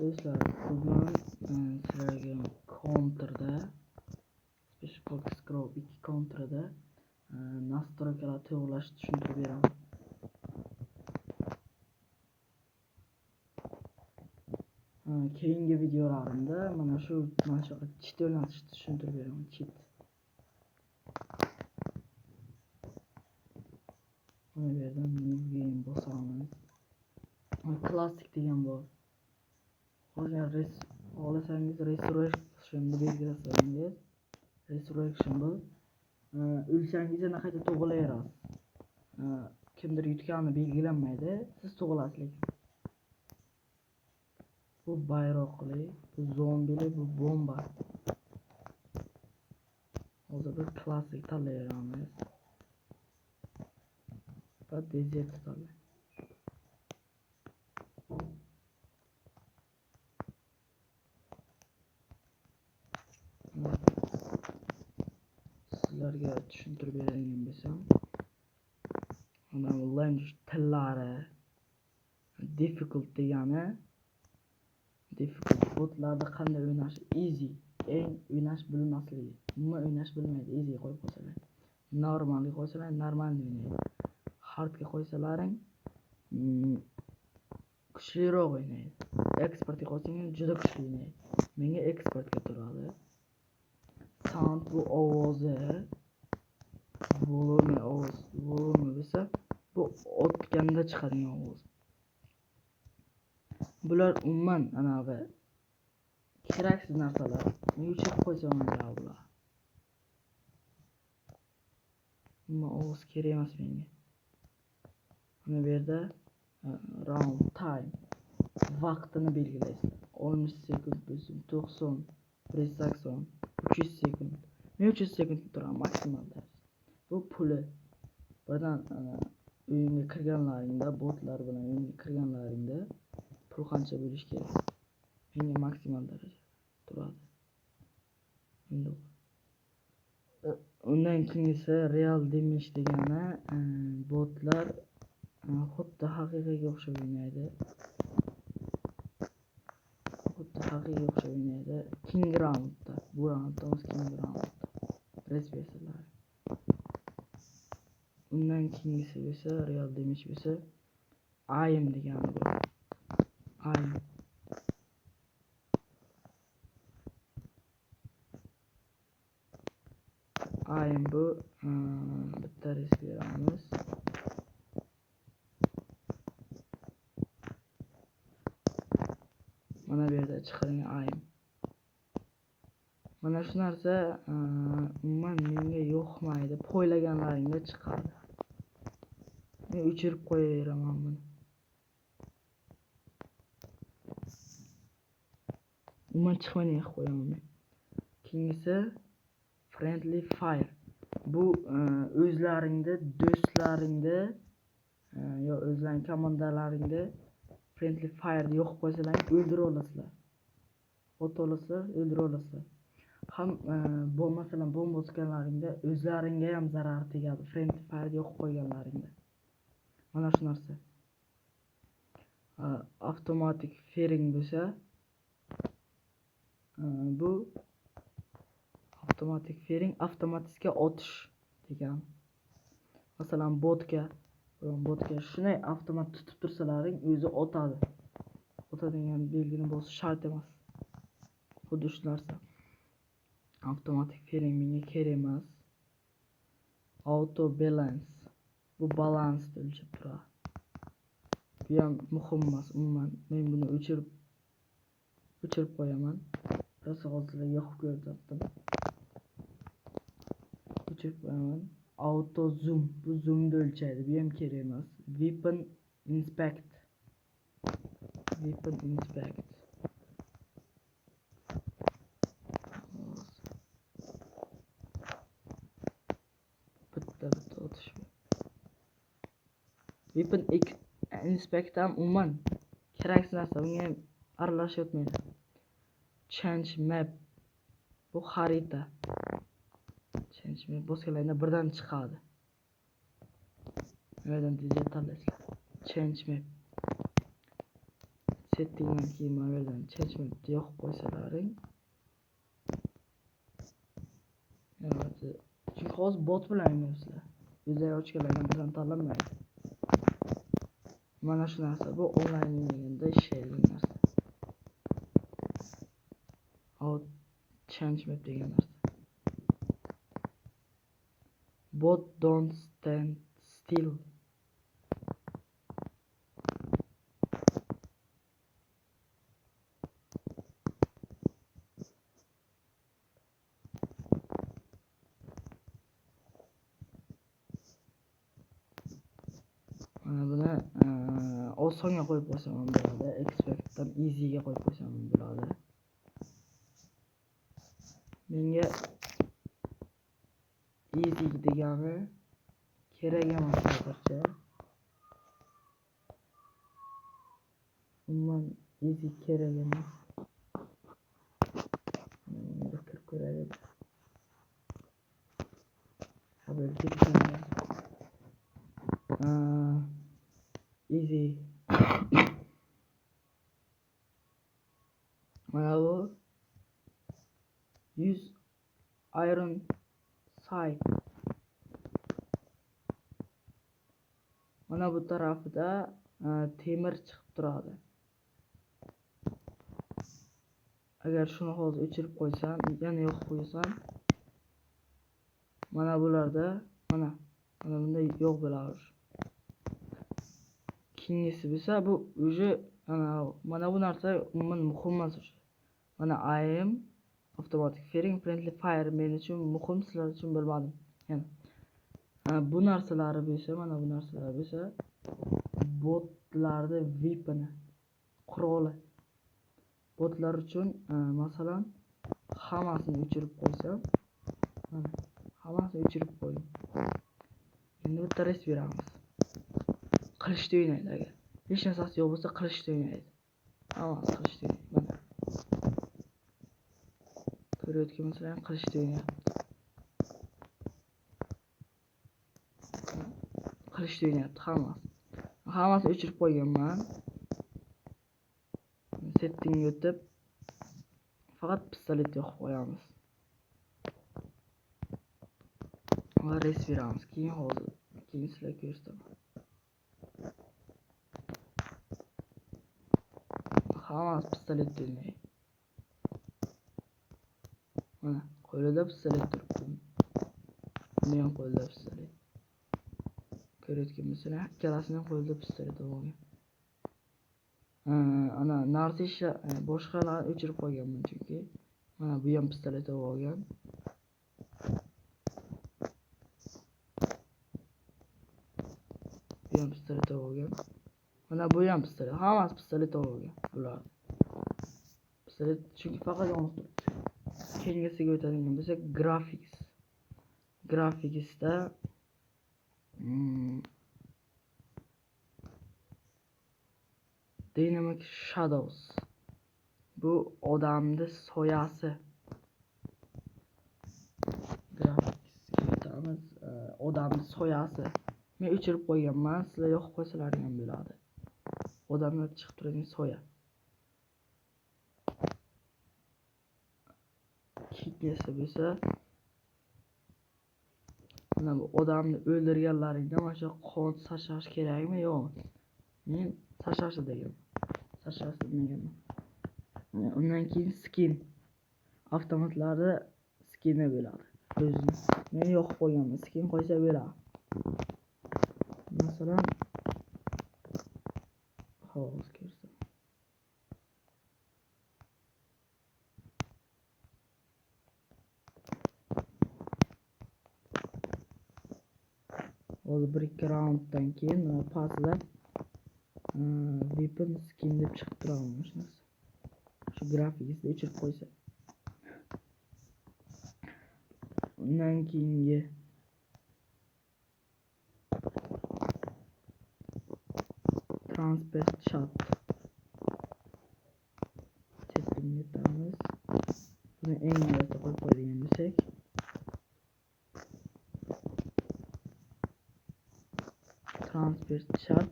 Do'stlar, bugun sizlarga Counter'da Special Focus Grow 2 Counter'da настройка lar to'g'rilashni tushuntirib beraman. Keyingi videolarimda mana shu cheat o'rnatishni tushuntirib beraman, cheat. Mana bu yerdan New Game bosamiz. Klassik degan bor. Hozir xohlasangiz Resurrection'ni belgilasangiz, Resurrection bu o'lsangiz yana qayta tug'ilaverasiz. Kimdir yutgani belgilanmaydi, siz tug'ilasiz lekin. Bu bayroqli, bu zombili, bu bomba. Hozir bir klassik tanlayveramiz. Va desert tanlaymiz. Sizlarga tushuntirib beradigan bo'lsam, mana bu language tillari, difficult degani difficult botlarda qanday o'ynash, easy eng o'ynash bilmasligi, umuman o'ynash bilmaydi, easy qo'yib qo'ysalar, normalga qo'ysalar normalni o'ynaydi, hardga qo'ysalaring kuchliroq o'ynaydi, ekspertga qo'ysangiz juda kuchli o'ynaydi. Menga ekspertga turadi. Sound bu ovozi, volume ovoz, volume bo'lsa bu otganda chiqadigan ovoz. Bular umuman anavi keraksiz narsalar. Men o'chirib qo'ysam bular. Umuman ovoz kerak emas menga. Mana bu yerda round time vaqtini belgilaysizlar. 60 sekund bo'lsin, 90, 180, 300 sekund. Men 300 sekund turaman maksimal darajada. Bu puli birdan o'yinga kirganlaringda, botlar bilan o'yinga kirganlaringda pul qancha bo'lishi kerak? Menga maksimal darajada turadi. Endi undan keyingisi real damage degani botlar xuddi haqiqiyga o'xshab o'ynaydi. Xuddi haqiqiyga o'xshab o'ynaydi. Keyingi raundda, bu raundda emas, keyingi raundda. Res bersalar. Undan keyingisi bo'lsa, real damage bo'lsa, aim degani bu. Aim. Aim bu bitta res beramiz. Mana bu yerda chiqadigan aim. Mana shu narsa umuman menga yoqmaydi. Poylaganlaringda chiqadi. Men o'chirib qo'yaveraman buni. Umuman chiqmaydigan qilib qo'yaman men. Keyingisi friendly fire. Bu o'zlaringda, do'stlaringda yo o'zlaring komandalaringda friendly fire'ni yoqib qo'ysalaring o'ldira olasizlar. Ota olasizlar, o'ldira olasizlar. Ham bu masalan bomba otganlaringda o'zlaringga ham zarar tegadi friendly fire'ni yoqib qo'yganlaringda. Mana shu narsa. Avtomatik firing bo'lsa, bu avtomatik firing avtomatik otish degan. Masalan botga shunday avtomat tutib tursalaring o'zi otadi. Otadigan belgini bosish shart emas. Xuddi shu narsa. Avtomatik firing menga kerak emas. Auto balance. Bu balansni o'lchab turadi. Bu ham muhim emas umuman. Men buni o'chirib qo'yaman. Rosa hozir yoqib ko'rsatdim. O'chirib qo'yaman. Auto zoom. Bu zoomni o'lchaydi. Bu ham kerak emas. Weapon inspect. Weapon inspect. Bitta otish. Weapon inspect ham umuman keraksiz narsa. Bunga ham aralashib o'tmaydi. Change map. Bu xarita. Change map bosganlarida birdan chiqadi. Nimadan desert tanlaysizlar. Change map. Settingdan keyin mana bu yerdan change mapni yoqib qo'ysalaring. Chunki hozir bot bilan o'ynayapsizlar. O'zlari ochganlardan birini tanlamaydi. Mana shu narsa bu onlayn o'ynaganda ishlaydigan narsa. Out change map degan narsa. Bot don't stand still. Mana buni osonga qo'yib qo'ysam ham bo'ladi, expertdan easyga qo'yib qo'ysam ham bo'ladi. Menga easy degani kerak emas hozircha. Umuman easy kerak emas. Buni kirib ko'raylik. Ha, bo'ldi. Easy. Mana bu 100 iron sight. Mana bu tarafida temir chiqib turadi. Agar shuni hozir o'chirib qo'ysam, yana yoqib qo'ysam, mana bularda, mana bunda yo'q bo'ladi. Keyingisi bo'lsa, bu уже mana bu narsa umuman muhim emas уже. Mana aim avtomatik firing, friendly fire men uchun muhim, sizlar uchun bilmadim. Yana bu narsalari bo'lsa, mana bu narsalar bo'lsa, botlarni weaponi, quroli. Botlar uchun masalan hammasini o'chirib qo'ysam, mana hammasini o'chirib qo'ydim. Endi bitta rest beramiz. Qilichda o'ynaydi agar. Hech narsasi yo'q bo'lsa qilichda o'ynaydi. Hammasi qilichda o'ynaydi. Mana. Ko'rayotgan masalan qilichda o'ynayapti. Qilichda o'ynayapti hammasi. Hammasini o'chirib qo'yganman. Settingga o'tib faqat pistolet yoqib qo'yamiz. Va rest beramiz. Keyin hozir keyin sizlarga ko'rsataman. Hammasi pistolet o'ynaydi. Mana qo'lida pistolet turibdi. Buni ham qo'lida pistolet. Ko'rayotgan bo'lsanglar, ikkalasini ham qo'lida pistolet bo'lgan. Ana narsa boshqalarni o'chirib qo'yganman chunki. Mana bu ham pistolet olgan. Bu ham pistolet olgan. Mana bu ham pistolet. Hammasi pistolet olgan bular. Pistolet chunki faqat yonib turibdi. Keyingisiga o'tadigan bo'lsak, graphics. Graphicsda Dynamic Shadows. Bu odamni soyasi. Graphicsga o'tamiz. Odamni soyasi. Men o'chirib qo'yganman, sizlar yoqib qo'ysalaring ham bo'ladi. Odamlar chiqib turadigan soya. Keyingisi bo'lsa, mana bu odamni o'ldirganlaringda mana shu qon sachrash kerakmi, yo'qmi? Men sachrashi deganman. Sachrashi deganman. Undan keyin skin. Avtomatlarda skini bo'ladi. O'zini. Men yoqib qo'yganman. Skin qo'ysa bo'ladi. Masalan, hozir ko'rsam. Hozir bir ikki raunddan keyin mana pastda weapon skin deb chiqib turadi mana shu narsa. Shu grafikasini o'chirib qo'ysa. Undan keyingi transfer chat. Settingga o'tamiz. Buni eng yuqoriga qo'yib qo'yadigan bo'lsak, transfer chat,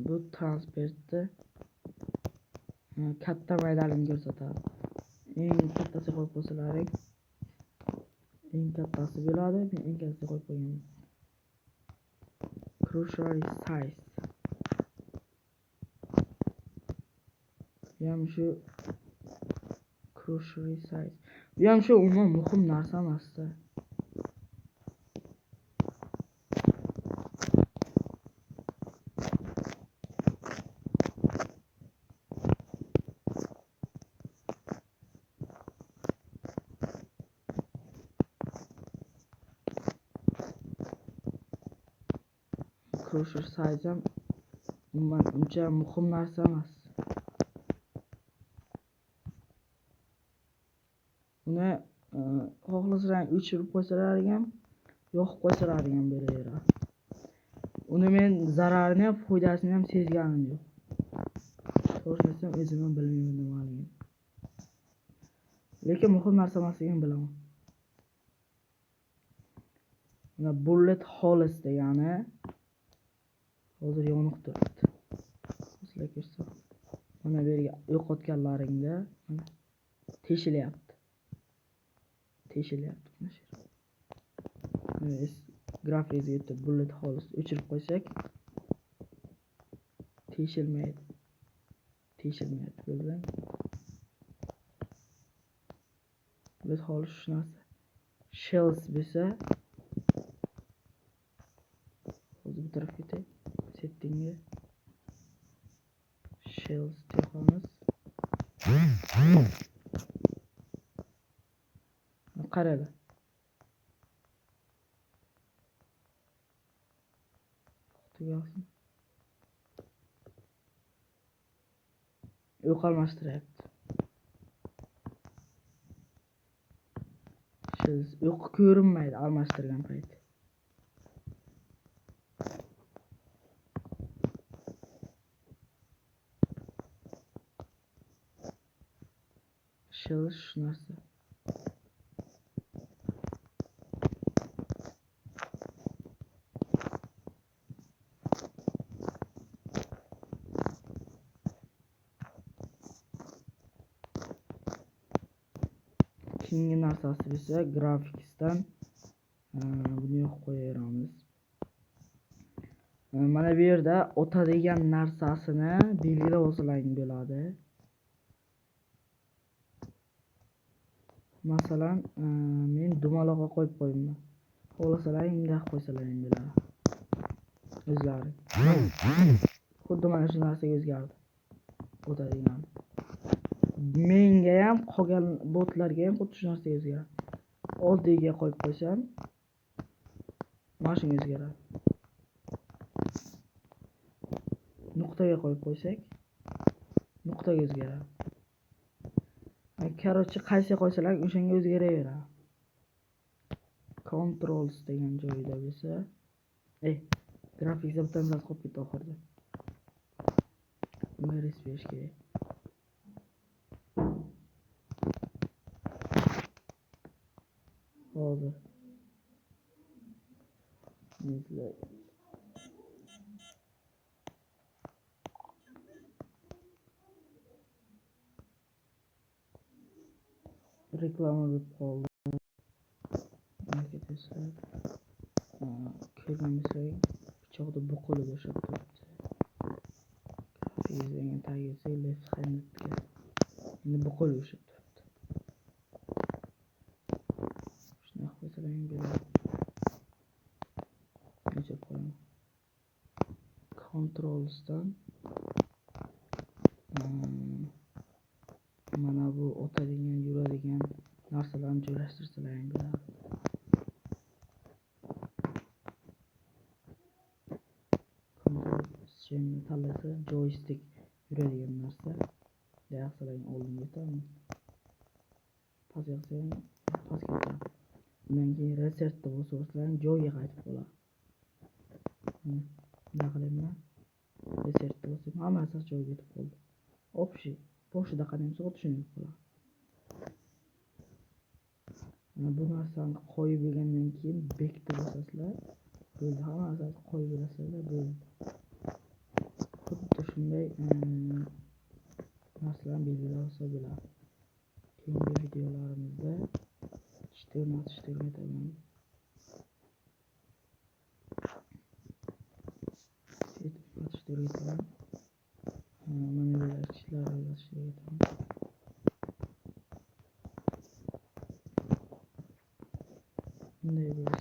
bu transferni Katta maydaligini ko'rsatadi. Eng kattasi qo'yib qo'ysalaring, eng kattasi bo'ladi. Men eng kattasi qo'yib qo'yganman. Cursor size. Bu ham shu cursor size. Bu ham shu umuman muhim narsa emas-da. Cursor size ham umuman uncha muhim narsa emas. Uni xohlasang o'chirib qo'ysalaring ham, yoqib qo'ysalaring ham bo'laveradi. Uni men zararini ham, foydasini ham sezganim yo'q. To'g'risini aytsam, o'zim ham bilmayman nimaligini. Lekin muhim narsa emasligini bilaman. Mana bullet holes degani hozir yoniq turibdi. Sizlar ko'rsa, mana bu yerga yo'qotganlaringda mana teshilyapti. Teshilyapti mana shu yer. Mana grafikga o'tib bullet holes o'chirib qo'ysak teshilmaydi. Teshilmayapti, ko'rdingizmi? Bullet holes shu narsa. Shells bo'lsa hozir bu tarafga ketay. Settingga shells qo'yamiz. Qaranglar. Tugasin. Yo'q almashtiryapti. Shells yo'q ko'rinmaydi almashtirgan payt. Shells shu narsa. Keyingi narsasi bo'lsa grafiksdan buni yo'q qo'yaveramiz. Mana bu yerda o'tadigan narsasini belgilab olsalaring bo'ladi. Masalan, men dumaloqqa qo'yib qo'yibman. Xohlasalaring bunday qo'ysalaring bo'ladi. O'zlari. Xuddi mana shu narsaga o'zgardi. O'tadigan. Menga ham, qolgan botlarga ham xuddi shu narsa o'zgaradi. Oldiga qo'yib qo'ysam, mana shunga o'zgaradi. Nuqtaga qo'yib qo'ysak, nuqtaga o'zgaradi. Короче, qaysi qo'ysalar o'shanga o'zgaraveradi. Controls degan joyida bo'lsa, grafikda bitta narsasi qolib ketdi oxirida. Bunga rest berish kerak. Hozir. Reklama bo'lib qoldi. Ko'rgan bo'lsak, pichoqni bu qo'lida ushlab turibdi. Grafikdan tagiga left handedga. Endi bu qo'lida ushlab turibdi. Shunday qo'ysalaring bo'ladi. O'chirib qo'yaman. Controls'dan mana bu o'tadigan, yuradigan narsalarni joylashtirsalaring bo'ladi. Control shimni tanlasa joystick yuradigan narsa. Yaxshilaring oldinga o'tadi. Pastga qilsang pastga o'tadi. Undan keyin resetni bosib o'tsalaring joyiga qaytib qoladi. Bunday qilyapman. Resetni bosib hammasi joyiga o'tib qoldi. Общий boshida qadamsa tushunib qoladi. Mana bu narsani qo'yib bo'lgandan keyin bekitib bosasizlar, bo'ldi. Hamma narsani qo'yib berasizlar, bo'ldi. Xuddi shunday Narsalarni belgilab olsa bo'ladi. Keyingi videolarimizda chit o'rnatishni o'rgataman. Chit o'rnatishni o'rgataman. Mana bular chitlar o'rnatishni o'rgataman. Bunday bo'lsa